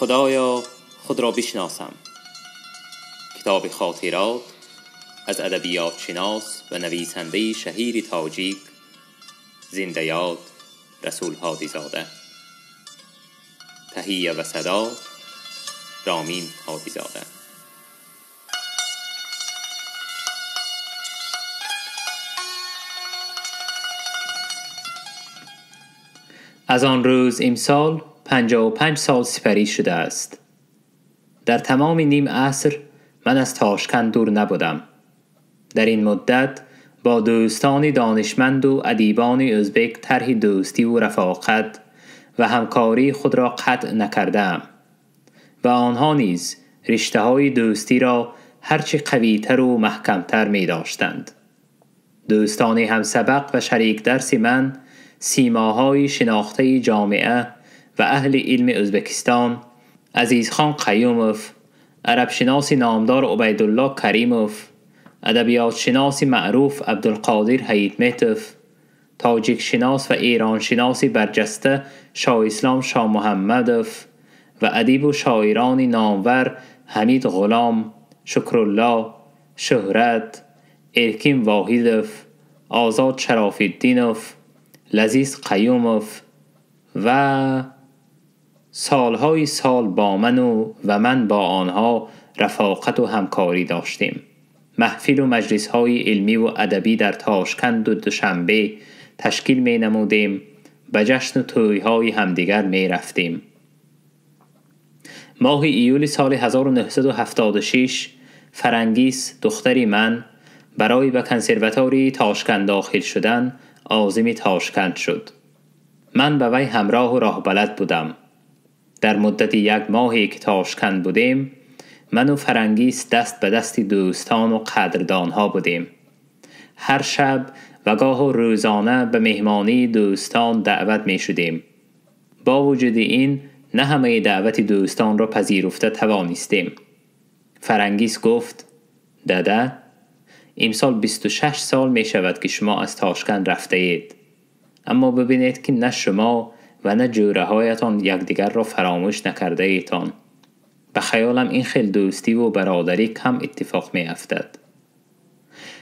خدایا خود را بشناسم. کتاب خاطرات از ادبیات شناس و نویسنده شهیر تاجیک زنده یاد رسول هادیزاده. تهیه و صدا رامین هادیزاده. از آن روز امسال 55 سال سپری شده است. در تمام نیم عصر من از تاشکند دور نبودم. در این مدت با دوستان دانشمند و ادیبان ازبک طرح دوستی و رفاقت و همکاری خود را قطع نکردم و آنها نیز رشته های دوستی را هرچی قویتر و محکمتر می داشتند. دوستان هم سبق و شریک درس من، سیماهای شناخته جامعه و اهل علم ازبکستان، عزیزخان قیوموف، عرب شناس نامدار عبیدالله کریموف، ادبیات شناس معروف عبدالقادر حیدمتوف، تاجیک شناس و ایران شناس برجسته شاه اسلام شاه محمدوف و ادیب و شاعران نامور حمید غلام، شکرالله، شهرت، ارکین واحیدوف، آزاد شرافالدینوف، لذیذ قیوموف و سالهای سال با من و من با آنها رفاقت و همکاری داشتیم. محفل و مجلس‌های علمی و ادبی در تاشکند و دوشنبه تشکیل می نمودیم، به جشن و توی‌های همدیگر می رفتیم. ماه ایول سال 1976 فرنگیس دختری من برای به کنسرواتوری تاشکند داخل شدن عازم تاشکند شد. من به وی همراه و راه بلد بودم. در مدت یک ماهی که تاشکند بودیم، من و فرنگیس دست به دست دوستان و قدردانها بودیم. هر شب و گاه و روزانه به مهمانی دوستان دعوت می شدیم. با وجود این نه همه دعوت دوستان را پذیرفته توانستیم. فرنگیس گفت: دادا، امسال 26 سال می شود که شما از تاشکند رفته اید. اما ببینید که نه شما و نه جوره هایتان یکدیگر را فراموش نکرده ایتان. به خیالم این خیلی دوستی و برادری کم اتفاق می افتد.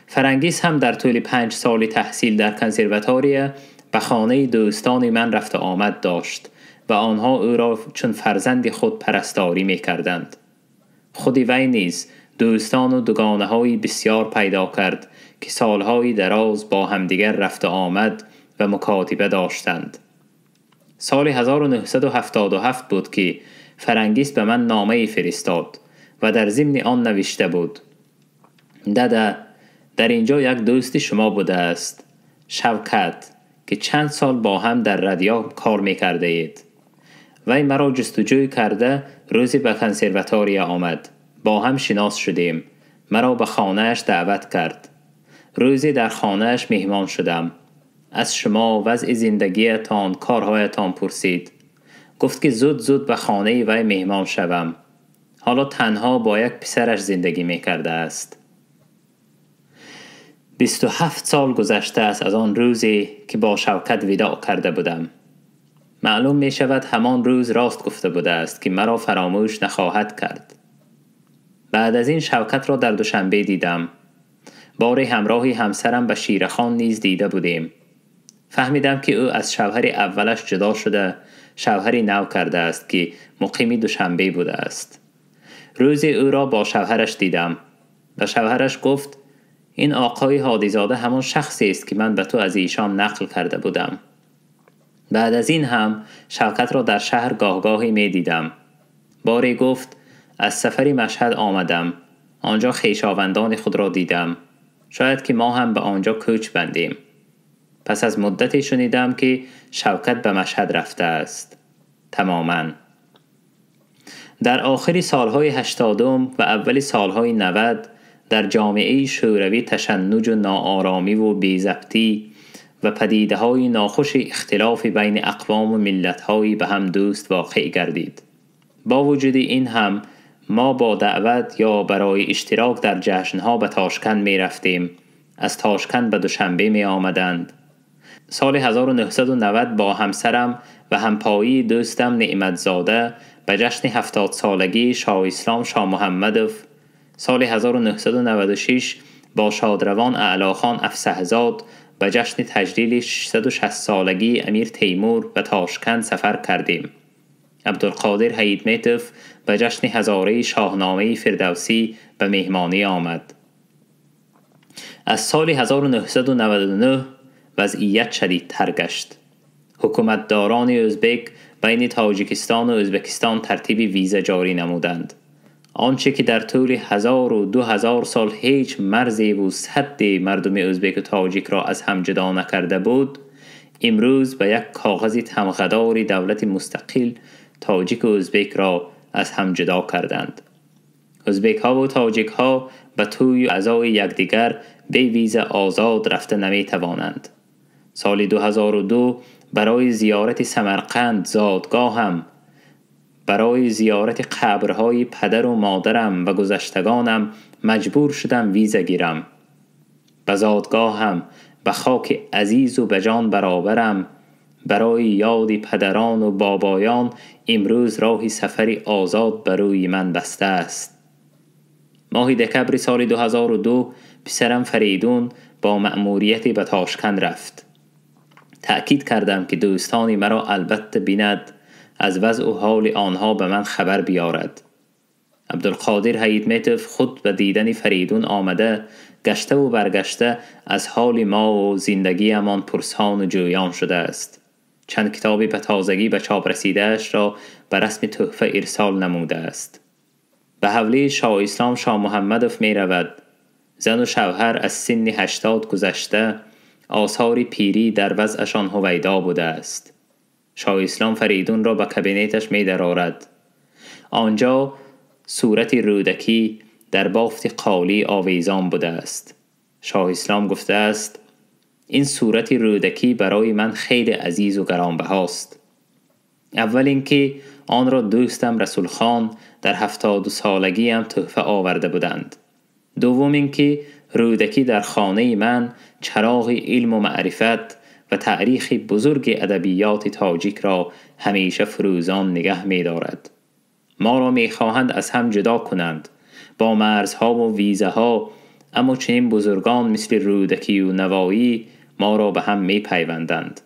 فرنگیس هم در طول 5 سال تحصیل در کنسرواتوریه به خانه دوستان من رفت آمد داشت و آنها او را چون فرزند خود پرستاری می کردند. خود وی نیز دوستان و دوگانه های بسیار پیدا کرد که سالهای دراز با همدیگر رفت آمد و مکاتبه داشتند. سال 1977 بود که فرنگیس به من نامه‌ای فرستاد و در ضمن آن نوشته بود: دادا، در اینجا یک دوست شما بوده است، شوکت، که چند سال با هم در رادیو کار می‌کرده اید. وی مرا جستجوی کرده روزی به کنسرواتوریه آمد. با هم شناس شدیم. مرا به خانه‌اش دعوت کرد. روزی در خانه‌اش مهمان شدم. از شما وضع زندگیتان، کارهایتان پرسید. گفت که زود زود به خانه وی مهمان شوم. حالا تنها با یک پسرش زندگی میکرده است. 27 سال گذشته است از آن روزی که با شوکت وداع کرده بودم. معلوم می شود همان روز راست گفته بوده است که مرا فراموش نخواهد کرد. بعد از این شوکت را در دوشنبه دیدم. باری همراهی همسرم به شیرخان نیز دیده بودیم. فهمیدم که او از شوهر اولش جدا شده، شوهری نو کرده است که مقیم دوشنبه بوده است. روزی او را با شوهرش دیدم. به شوهرش گفت: این آقای هادیزاده همان شخصی است که من به تو از ایشان نقل کرده بودم. بعد از این هم شوکت را در شهر گاهگاهی می دیدم. باری گفت: از سفری مشهد آمدم. آنجا خویشاوندان خود را دیدم. شاید که ما هم به آنجا کوچ بندیم. پس از مدتی شنیدم که شوکت به مشهد رفته است. تماما. در آخر سالهای 80 و اول سالهای 90 در جامعه شوروی تشنج و ناآرامی و بی‌ضبطی و پدیده‌های ناخوش اختلاف بین اقوام و ملت‌های به هم دوست واقع گردید. با وجود این هم ما با دعوت یا برای اشتراک در جشن‌ها به تاشکند می رفتیم. از تاشکند به دوشنبه می آمدند. سال 1990 با همسرم و همپایی دوستم نعمتزاده به جشن 70 سالگی شاه اسلام شاه محمدوف، سال 1996 با شادروان اعلاخان افصحزاد به جشن تجلیل 660 سالگی امیر تیمور و تاشکند سفر کردیم. عبدالقادر حیدمیتوف به جشن هزاره شاهنامه فردوسی به مهمانی آمد. از سال 1999 وضعیت شدیدتر گشت. حکومتداران ازبک بین تاجیکستان و ازبکستان ترتیب ویزا جاری نمودند. آنچه که در طول 1000 و 2000 سال هیچ مرزی و سد مردم ازبک و تاجیک را از هم جدا نکرده بود، امروز به یک کاغذ تمغه‌دار دولت مستقل تاجیک و ازبک را از هم جدا کردند. ازبک ها و تاجیک ها به توی اعضای یکدیگر بی ویزا آزاد رفته نمی توانند. سال 2002 برای زیارت سمرقند زادگاهم، برای زیارت قبرهای پدر و مادرم و گذشتگانم مجبور شدم ویزا گیرم. به زادگاهم، به خاک عزیز و به جان برابرم، برای یاد پدران و بابایان امروز راه سفری آزاد بر روی من بسته است. ماه دکبر سال 2002 پسرم فریدون با مأموریتی به تاشکند رفت. تأکید کردم که دوستانی مرا البته بیند، از وضع و حال آنها به من خبر بیارد. عبدالقادر حیدمیتوف خود به دیدن فریدون آمده، گشته و برگشته از حال ما و زندگیمان پرسان و جویان شده است. چند کتابی به تازگی به چاپ رسیده‌اش را به رسم تحفه ارسال نموده است. به حولی شاه اسلام شاه محمدوف می رود. زن و شوهر از سن 80 گذشته، آثار پیری در وضعشان هویدا بوده است. شاه اسلام فریدون را به کابینتش می درآورد. آنجا صورت رودکی در بافت قالی آویزان بوده است. شاه اسلام گفته است این صورت رودکی برای من خیلی عزیز و گرانبهاست. اول اینکه آن را دوستم رسول خان در 72 سالگی هم تحفه آورده بودند. دوم اینکه رودکی در خانه من چراغ علم و معرفت و تاریخ بزرگ ادبیات تاجیک را همیشه فروزان نگه می دارد. ما را می خواهند از هم جدا کنند با مرزها و ویزه، اما چنین بزرگان مثل رودکی و نوایی ما را به هم می پیوندند.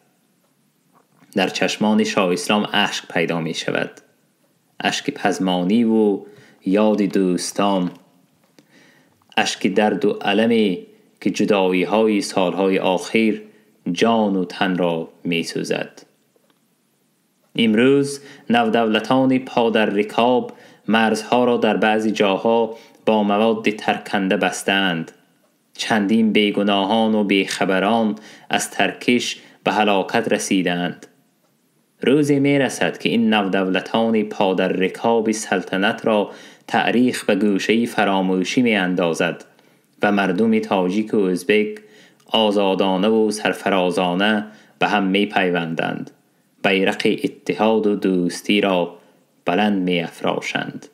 در چشمان شاه اسلام اشک پیدا می شود. اشک پزمانی و یاد دوستان، اشک درد و المی که جدایی های سالهای آخر جان و تن را می سوزد. امروز نودولتان پا در رکاب مرزها را در بعضی جاها با مواد ترکنده بستند. چندین بیگناهان و بیخبران از ترکش به هلاکت رسیدند. روزی می رسد که این نودولتان پا در رکاب سلطنت را تاریخ به گوشه فراموشی می اندازد و مردم تاجیک و ازبک آزادانه و سرفرازانه به هم می پیوندند. بیرق اتحاد و دوستی را بلند می افراشند.